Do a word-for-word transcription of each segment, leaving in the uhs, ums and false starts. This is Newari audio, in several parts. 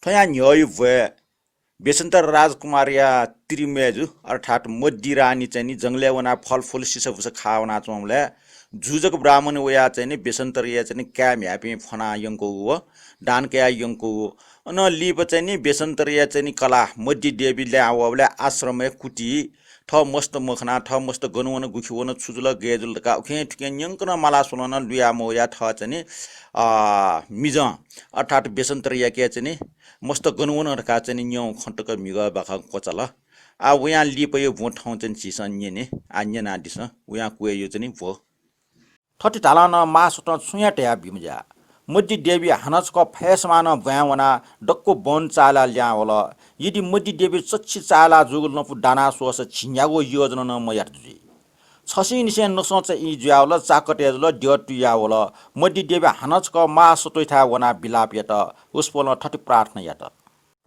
थ्वया न्ह्यःया ब्वय् बेसन्तर राजकुमारया तिरिमय्जु अर्थात् मद्दी रानी चाहिँ नि जंगलय् वनाः फलफुल सिसाबुसा खाः वनाच्वंबलय् जुजक ब्राह्मण वयाः चाहिँ नि बेसन्तरया चाहिँ नि काय् म्ह्याय्पिं फ्वना यंकूगु व दान कयाः यंकूगु। अनं लिपा चाहिँ नि बेसन्तरया चाहिँ नि कलाः मद्दी देवी ल्याहां वःबलय् आश्रमय् कुटी थः मस्त मखना, थः मस्त गन वन, गुखि वन, छु जुल, गय् जुल धकाः उखें थुखें न्यंकनं माला स्वलं नं लुया मवया थः चाहिँ नि, अ, मिजं अर्थात् बेसन्तरयाके चाहिँ नि मस्त गन वन धकाः चाहिँ नि न्यं खँ तक म्हिगः बाखं क्वचाल। आ, वयां लिपाया ब्वं थौं चाहिँ नि झीसं न्यने। आ, न्यनादिसँ, वयां क्वय्या चाहिँ नि ब्व। थथे धालं नं महासतं छुं हे धया बिमज्या। मद्दी देवी हानं छकः फय्समानं ब्वाँय् वनाः दक्व बन चाःहिला ल्याहां वल। यदि मद्दी देवी चच्छि चाःहिला जूगु लँपु दाना स्वःसा झिंन्यागू योजना नं मयात जुइ। छसिंनिसें नसंचा ई जुयावल, चाकतय् जुल, द्यः तुयावल। मद्दी देवी हानं छकः महासतोइथाय् वनाः बिलाप यात। वसपोलं थथे प्रार्थना यात।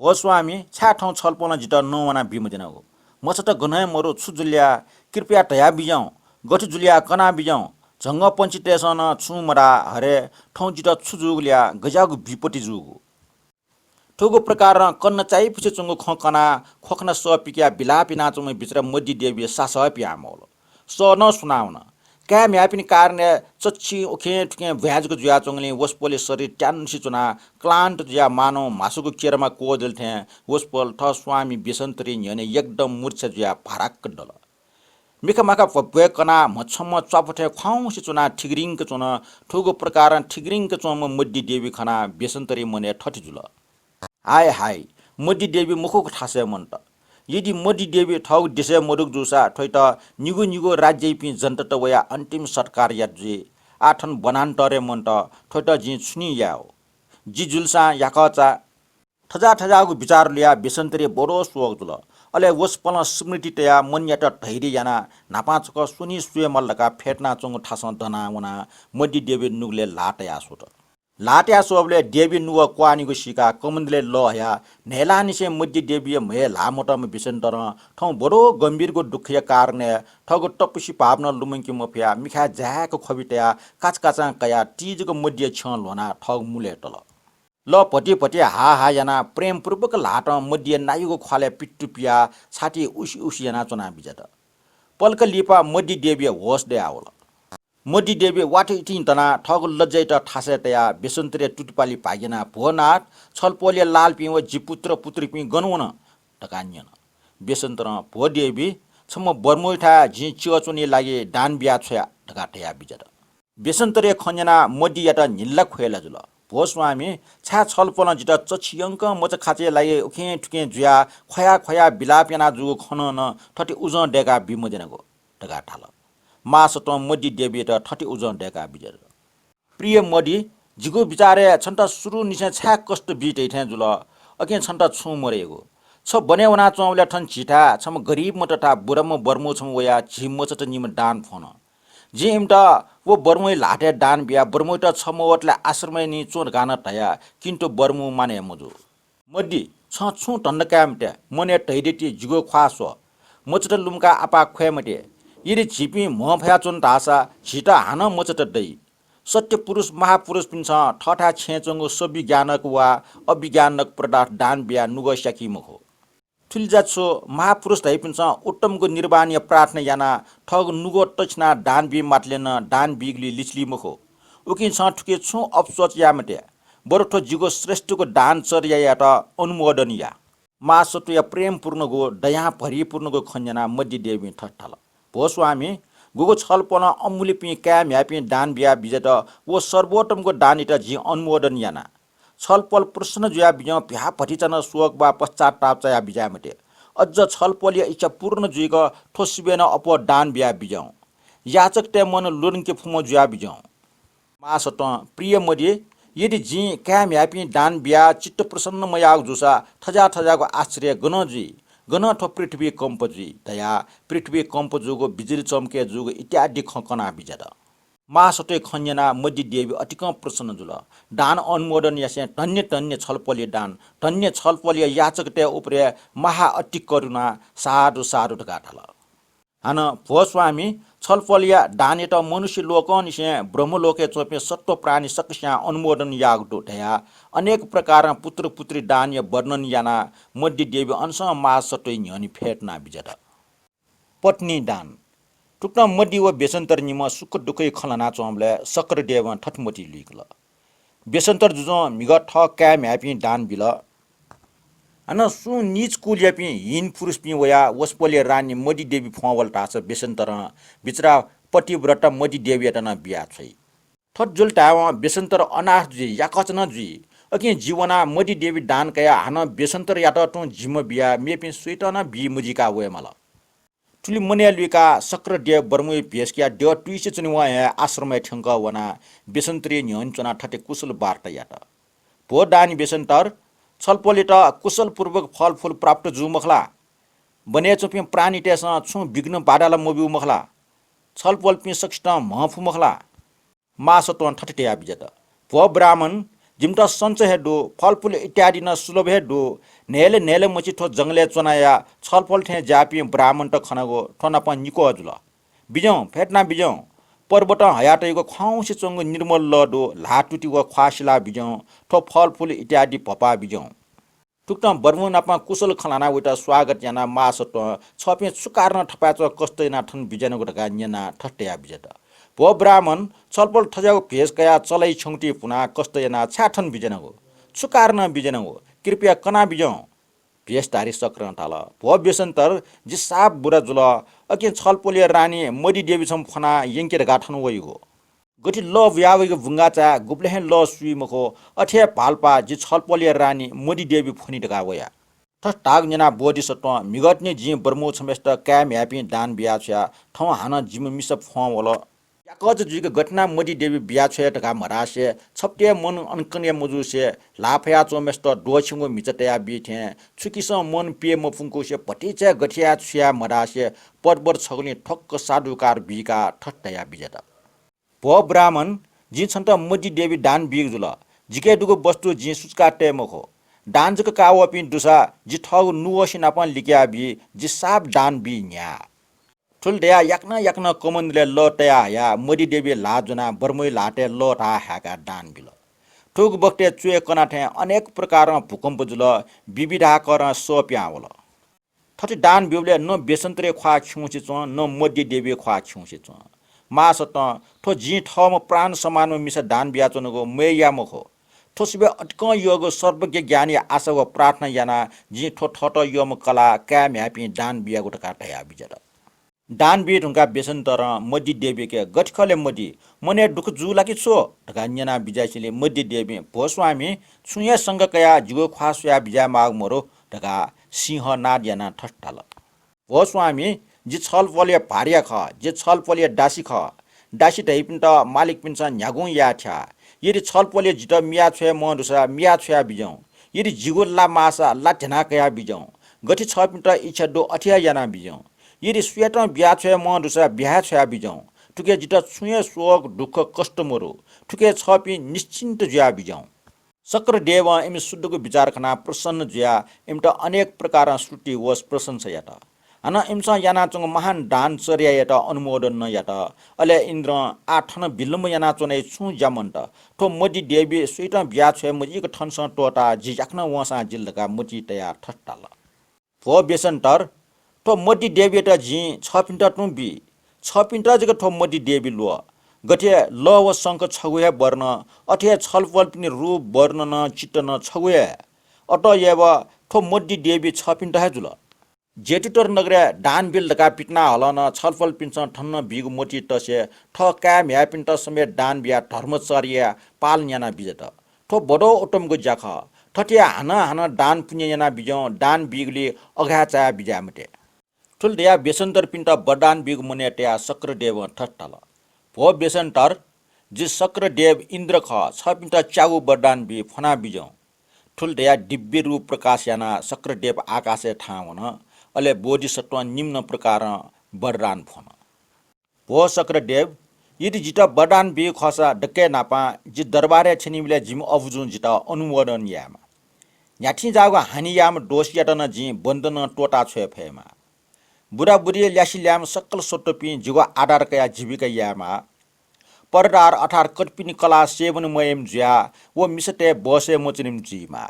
भो स्वामी, छाय् थौं छलपोलं जितः नवाना बी मज्यानागु? मचात गनं हे मदु, छु जुलया? कृपया धया बिज्याहुँ, गथे जुलया कना बिज्याहुँ। झंगःपंक्षीतय्सं नं छुं मधाः, हरे, थौं जितः छु जूगुलया, गज्याःगु विपत्ति जूगु? थुगु प्रकारं कन्ना चाइपुसे च्वंगु खँ कनाः ख्वखना सः पिकयाः बिलाप यानाच्वंम्ह बिचरा मद्दी देवी सासः पिहां मवल। सः नं सुनावन। काय् म्ह्याय्पिनि कारणय् चच्छि उखें थुखें भ्वाँय् जक जुयाच्वंगुलिं वसपोलया शरीर त्यानुसे च्वनाः क्लान्त जुयाः मानौं म्हासुगु केरमा क्वदल थें वसपोल थः स्वामी बेसन्तरी न्ह्यःने एकदम मूर्छा जुयाः भाराक्क दल। मिखा माखा भ्वय् कनाः म्हछम्ह च्वापु थें ख्वाउँसे च्वनाः थिग्रिंक च्वन। थुगु प्रकारं थिग्रिंक च्वंम्ह मद्दी देवी खनाः बेसन्तरी मनय् थथे जुल। हाय हाय, मद्दी देवी मखुगु थासय् मन्त। यदि मद्दी देवी थःगु देशय् मदुगु जूसा थ्वइत निगू निगू राज्ययापिं जनतात वयाः अन्तिम सत्कार यात जुइ। आः थन वनान्तरय् मन्त, थ्वइत जिं छु नि याये हो? जि जुलसां याकःचा। थज्याः थज्याःगु बिचार लुयाः बेसन्तरी बडो शोक जुल। अले वसपोलं स्मृति तयाः मनयात धैर्य यानाः न्हापां छकः स्वनिं स्वये माल धकाः फ्यतुनाच्वंगु थासं दनाः वनाः मद्दी देवी नुगलय् ल्हाः तयाः स्वत। ल्हाः तयाः स्वःबलय् देवी नुगः क्वाःनिगु सीकाः कमण्डलय् लः हयाः न्हय्लाःनिसें मद्दी देवीया म्हय् ल्हाः मतःम्ह बेसन्तरं थौं बडो गम्भीरगु दुःखया कारणय् थःगु तपस्वी भावना लुमंके मफयाः मिखाय् जाय्क ख्वबि तयाः काचाकाचां कयाः तीजक मद्दीया छ्यं ल्ह्वनाः थःगु मुलय् तल। लः भति भति हा हा यानाः प्रेमपूर्वक ल्हातं मद्दीया नायुगु ख्वालय् पित्तु पियाः छाति उसि उसि यानाः च्वना बिज्यात। पलख लिपा मद्दी देवीया होश दयावल। मद्दी देवी वात इतिं दनाः थःगु लज्जायात थासय् तयाः बेसन्तरया तुतिपालि भाग्यनाः, भो नाथ, छलपोलया लालपिं व जि पुत्र पुत्रीपिं गन वन? धकाः न्यन। बेसन्तरं, भो देवी, छम्ह बर्मोइथाय् जिं च्यः च्वने लागि दान बिया छ्वया धकाः धया बिज्यात। बेसन्तरया खँ न्यनाः मद्दीयात न्हिल्ला ख्वय्ला जुल। भो स्वामी, छाय् छलपोलं जितः चछियंकं मचाखाचाया लागि उखें थुखें जुयाः ख्वया ख्वया बिलाप याना जूगु खनं नं थथे उजं दय्का बी मज्यानागु? धकाः धाल। महासतं मद्दी देवीयात थथे उजं दय्का बिज्यात। प्रिय मद्दी, जिगु बिचारय् छन्त सुरुनिसें छाय् कष्ट बी धइथें जुल, अकिं छन्त छुं मदयेगु। छ बनय् वनाच्वंबलय् थन झीथाय् छम्ह गरीबम्ह तथा बुराम्ह बर्मो छम्ह वयाः झी मचात निम्ह दान फ्वन। जिं इमित व बर्मोइ ल्हातय् दान बियाः बर्मोइत छ मवतले आश्रमय् निं च्वँ धकाः नं धया, किन्तु बर्मो मानय् मजू। मद्दी, छं छुं धन्दा काये मते, मनय् धैर्य ति, जिगु ख्वाः स्व। मचात लुमंकाः आपाः ख्वये मते। यदि झीपिं म्हो फयाच्वन धाःसा झीत हानं मचात दइ। सत्य पुरुष महापुरुषपिन्सं थःथाय् छेँय् च्वंगु सविज्ञानक वा अविज्ञानक पदार्थ दान बियाः नुगः स्याकी मखु। थुलि जा छु, महापुरुष धइपिन्सं उत्तमगु निर्वाणया प्रार्थना यानाः थःगु नुगः तछिनाः दान बी मातले नं दान बीगुली लिचिली मखु। उकिं छं थुकी छुं अपसोच याये मते। बरु थ्व जिगु श्रेष्ठगु दान चर्यायात अनुमोदन या। महासत्वया प्रेमपूर्णगु, दयां भरिपूर्णगु खँ न्यनाः मद्दी देवीं थथे धाल, भो स्वामी, गुगु छलपोलं अमूल्यपिं काय् म्ह्याय्पिं दान बिया बिज्यात व सर्वोत्तमगु दानयात जिं अनुमोदन याना। छलपोल प्रसन्न जुया बिज्याहुँ, भ्याः भतिचा नं शोक वा पश्चाताप चाया बिज्याये मते। अझ छलपोलया इच्छा पूर्ण जुइक थ्व सिबय् नं अप्वः दान बिया बिज्याहुँ। याचकतय् मन लुधंके फुम्ह जुया बिज्याहुँ। महासत्वं, प्रिय मद्दी, यदि जिं काय् म्ह्याय्पिं दान बियाः चित्त प्रसन्न मयाःगु जूसा थज्याः थज्याःगु आश्चर्य गनं जुइ, गनं थ्व पृथ्वी कम्प जुइ धयाः पृथ्वी कम्प जूगु, बिजुली चमके जूगु इत्यादि खँ कना बिज्यात। महासत्वया खँ न्यनाः मद्दी देवी अतिकं प्रसन्न जुल। दान अनुमोदन यासें धन्य धन्य छलपोलया दान, धन्य छलपोलया याचकतय् उपरे महा अति करुणा, साधु साधु धकाः धाल। हानं भो स्वामी, छलपोलया दानयात मनुष्य लोकंनिसें ब्रह्मलोकय् च्वंपिं सत्त्व प्राणी सकस्यां अनुमोदन याःगु दु धयाः अनेक प्रकारं पुत्र पुत्री दानया वर्णन यानाः मद्य देवी अनसं महासत्वया न्ह्यःने फ्यतुना बिज्यात। पत्नी दान। थुकथं मद्य व व्यसन्तर निम्ह सुख दुःखया खँ ल्हानाच्वंबलय् शक्रदेवं थथे मतिइ लुइकल। व्यसन्तर जुजुं म्हिगः थः काय् म्ह्याय्‌पिं दान बिल। हानं सुं नीच कुलयापिं हीन पुरुषपिं वयाः वसपोलया रानी मद्य देवी फ्वं वल धाःसा व्यसन्तरं बिचरा पतिव्रता मद्य देवीयात नं बिया छ्वइ। थथे जुल धायेवं व्यसन्तर अनाथ जुइ, याकःचा नं जुइ। अकिं जि वनाः मद्य देवी दान कयाः हानं व्यसन्तरयात तुं जिम्मा बियाः मेपिं सुयातं नं बी मजुइका वये माल। थुलि मनय् लुइकाः शक्रदेव ब्रह्मया भेष कयाः द्यः तुइसे च्वनेवं हे आश्रमय् थ्यंकः वनाः व्यसन्तरया न्ह्यःने च्वनाः थथे कुशल वार्ता यात। भो दानी व्यसन्तर, छलपोलयात कुशलपूर्वक फलफूल प्राप्त जू मखु ला? वनय् च्वंपिं प्राणीतय्‌सं छुं विघ्न बाधा ला मब्यू मखु ला? छलपोलपिं सकसितं म्ह फु मखु ला? महासत्वं थथे धयाः बिज्यात, भो ब्राह्मण, जिमित सञ्चय हे दु, फलफूल इत्यादि नं सुलभ हे दु। न्हय्‌ले न्हय्‌ले मछि थ्व जंगलय् च्वनाया छलपोल थें ज्याःपिं ब्राह्मणत खनागु थ्व नापं निकः जुल। बिज्याहुँ, फ्यतुना बिज्याहुँ। पर्वतं हयातयागु खंसे च्वंगु निर्मल लः दु, ल्हातुति व ख्वाः सिला बिज्याहुँ, थ्व फलफूल इत्यादि भपाः बिज्याहुँ। थुकथं ब्रह्म नाप कुशल खँ ल्हानाः वयात स्वागत यानाः महासत्वं छःपिं छु कारणं थपाय्‌च्वः कष्ट यानाः थन बिज्यानागु धकाः न्यनाः थथे धयाः बिज्यात, भो ब्राह्मण, छलपोल थज्याःगु भेष कयाः चलाइ छ्यंकुति पुनाः कष्ट यानाः छाय् थन बिज्यानागु? छु कारणं बिज्यानागु? कृपया कना बिज्याहुँ। भेषधारी शक्रं धाल, भो व्यसन्तर, जि साप बुरा जुल। अकिं छलपोलया रानी मद्य देवी छम्ह फ्वनाः यंके धकाः थन वयागु। गथे लः बुया वइगु बुंगाःचाय् गुबलें हे लः सुइ मखु, अथे हे भालपाः जि छलपोलया रानी मद्य देवी फ्वनी धकाः वया। थथे धाःगु न्यनाः बोधिसत्वं, म्हिगःतिनि जिं ब्रह्मया छम्हय्‌सित काय् म्ह्याय्‌पिं दान बिया छ्वया, थौं हानं जिम्ह मिसा फ्वं वल। याकःचा जुइक गथे यानाः मद्य देवी बिया छ्वये धकाः म्हधासे, छप्तिया मन अनकनय् मजूसे ल्हाः फयाच्वंम्हय्‌सित द्वःछिंगु म्हिचा तया बी थें छुकिसं मन पिये मफुंकुसे भतिचा गथे याये छु याये म्हधासे पर्वत छगुलिं ठ्वक्क साधुकार बीकाः थथे धयाः बिज्यात, भो ब्राह्मण, जिं छन्त मद्य देवी दान बीगु जुल। जिके दुगु वस्तु जिं सुचुका तये मखु। दान जक काः वःपिं दुसा जि थःगु नुगःसि नाप लिकया बी, जि साप दान बी न्ह्याः। थुलि धयाः याकनं याकनं कमण्डलय् लः तया हयाः मद्य देवीया ल्हाः ज्वनाः ब्रह्मया ल्हातय् लः धाः हाय्‌काः दान बिल। थुगु बखतय् च्वय् कना थें अनेक प्रकारं भूकम्प जुल, विविधाकरं सः पिहां वल। थथे दान ब्यूबलय् न व्यसन्तरया ख्वाः खिउँसे च्वं, न मद्य देवीया ख्वाः खिउँसे च्वं। महासत्वं, थ्व जिं थःम्ह प्राण समानम्ह मिसा दान बियाच्वनागु मय्‌या मखु। थ्व सिबय् अतिकं यःगु सर्वज्ञ ज्ञानया आशा व प्रार्थना यानाः जिं थ्व थःत यःम्ह कलाः काय् म्ह्याय्‌पिं दान बियागु धकाः धयाः बिज्यात। दान बी धुंकाः व्यसन्तरं मद्य देवीके गथे खः ले मद्य, मनय् दुःख जू ला कि छु धकाः न्यनाः बिज्यासेंलि मद्य देवीं, भो स्वामी, छुं हे शंका कयाः जिगु ख्वाः स्वयाः बिज्याये माःगु मदु धकाः सिंहनाद यानाः थथे धाल, भो स्वामी, जि छलपोलया भार्या खः, जि छलपोलया दासी खः। दासी धइपिन्त मालिकपिन्सं न्ह्यागुं याये थ्याः। यदि छलपोलया जितः मिया छ्वये मं दुसा मिया छ्वया बिज्याहुँ। यदि जिगु ला माःसा ला ध्यना कया बिज्याहुँ। गथे छःपिन्त इच्छा दु अथे हे याना बिज्याहुँ। यदि सुयातं बिया छ्वये मं दुसा बिया हे छ्वया बिज्याहुँ। थुके जितः छुं हे शोक, दुःख, कष्ट मदु। थुके छःपिं निश्चिन्त जुया बिज्याहुँ। शक्रदेवं इमि सुद्दुगु बिचार खनाः प्रसन्न जुयाः इमित अनेक प्रकारं स्तुति व प्रशंसा यात। हानं इमिसं यानाच्वंगु महान दान चर्यायात अनुमोदन नं यात। अले इन्द्रं, आः थन विलम्ब यानाच्वनाइ छुं ज्या मन्त। थ्व मद्य देवी सुयातं बिया छ्वये मजिक थनसं त्वःताः जि याकनं वंसां जिल धकाः मतिइ तयाः थथे धाल, भो व्यसन्तर, थ्व मद्य देवीयात जिं छःपिन्त तुं बी। छःपिन्त जक थ्व मद्य देवी ल्वः। गथे लः व शंख छगू हे वर्ण, अथे हे छलपोलपिनि रूप, वर्ण नं, चित्त नं छगू हे। अतएव थ्व मद्य देवी छःपिन्त हे जुल। जेतुतर नगरय् दान बिल धकाः पितिना हलं नं छलपोलपिन्सं थन नं बीगु मतिइ तसे थः काय् म्ह्याय्‌पिन्त समेत दान बियाः धर्मचर्याया पालन याना बिज्यात। थ्व बडो उत्तमगु ज्या खः। थथे हानं हानं दान पुण्य याना बिज्याहुँ, दान बीगुलिइ अघाय् चायाः बिज्याये मते। थुलि धयाः व्यसन्तरपिन्त वरदान बीगु मनय् तयाः शक्रदेवं थथे धाल, भो व्यसन्तर, जि शक्रदेव इन्द्र खः, छःपिन्त च्यागू वरदान बी, फ्वना बिज्याहुँ। थुलि धयाः दिव्य रूप प्रकाश यानाः शक्रदेव आकाशय् थाहां वन। अले बोधिसत्वं निम्न प्रकारं वरदान फ्वन। भो शक्रदेव, यदि जितः वरदान बीगु खःसा दकलय् न्हापां जि दरबारय् थ्यनीबलय् जिमि अबुजुं जितः अनुमोदन यायेमा। न्ह्याथें जाःगु हानि याःम्ह दोषीयात नं जिं बन्धनं त्वःता छ्वये फयेमा। बुराबुरी ल्यासेल्याम्ह सकल सत्त्वपिं जिगु आधार कयाः जीविका यायेमाः। परदार अर्थात् कतःपिनि कलाः सेवन मयाइम्ह जुयाः व मिसातय् बसय् मच्वनीम्ह जुइमाः।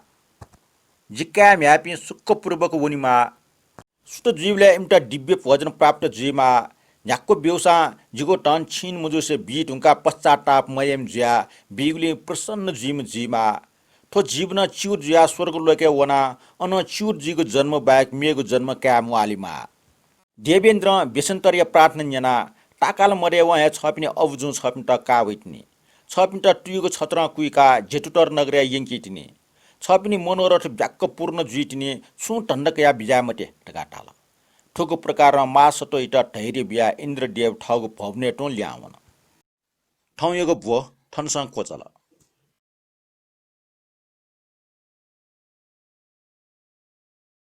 जि काय् म्ह्याय्‌पिं सुखपूर्वक वनेमाः। सुथ जुइबलय् इमित दिव्य भोजन प्राप्त जुइमाः। न्ह्याक्व ब्यूसां जिगु धन छिं मजुसे बी धुंकाः पश्चाताप मयाइम्ह जुयाः बीगुलिं प्रसन्न जुइम्ह जुइमाः। थ्व जीवनं च्यूत जुयाः स्वर्गलोकय् वनाः अनं च्यूत जुइगु जन्म बाहेक मेगु जन्म काये म्वालेमाः। देवेन्द्रं वेसेन्टरया प्रार्थना न्यनाः ताकाल मदयेवं हे छःपिनि अबुजुं छःपिन्त काः वइतिनि। छःपिन्त तुयुगु छत्रं कुइकाः जेतुतर नगरय् यंकीतिनि। छःपिनि मनोरथ ब्याक्क पूर्ण जुइतिनि, छुं धन्दा कयाः बिज्याये मते धकाः धाल। थुगु प्रकारं महासत्वयात धैर्य बियाः इन्द्रदेव थःगु भवनय् तुं ल्याहां वन। थौंयागु ब्व थनसं क्वचाल।